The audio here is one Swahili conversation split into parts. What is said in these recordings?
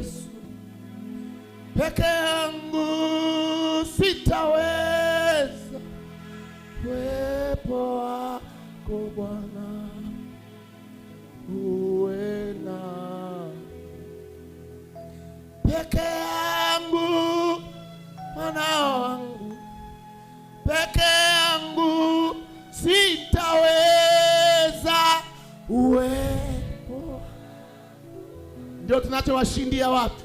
Yesu, peke yangu sitaweza, uwepo wako Bwana uwe na peke yangu, Bwana wangu, peke yangu sitaweza, uwepo. Ndio tunachowashindia watu,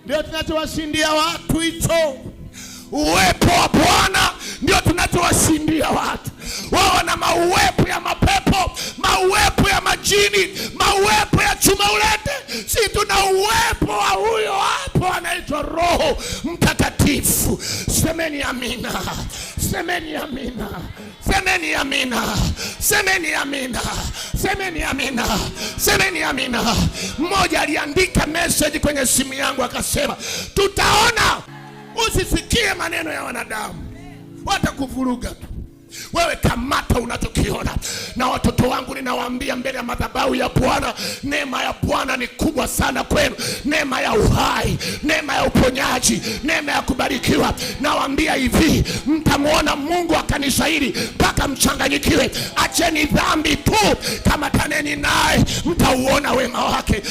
ndio tunachowashindia watu hicho uwepo wa Bwana, ndio tunachowashindia watu. Wao wana mauwepo ya mapepo, mauwepo ya majini, mauwepo ya chuma ulete. Si tuna uwepo wa huyo hapo anaitwa Roho Mtakatifu. Semeni amina, semeni amina, semeni amina, semeni amina, semeni amina, semeni amina. Mmoja aliandika message kwenye simu yangu akasema, tutaona. Usisikie maneno ya wanadamu, watakuvuruga tu. Wewe kamata unachokiona. Na watoto wangu ninawaambia mbele ya madhabahu ya Bwana, neema ya Bwana ni kubwa sana kwenu, neema ya uhai, neema ya uponyaji, neema ya kubarikiwa. Nawaambia hivi, mtamwona Mungu wa kanisa hili mpaka mchanganyikiwe. Acheni dhambi tu, kamataneni naye, mtauona wema wake.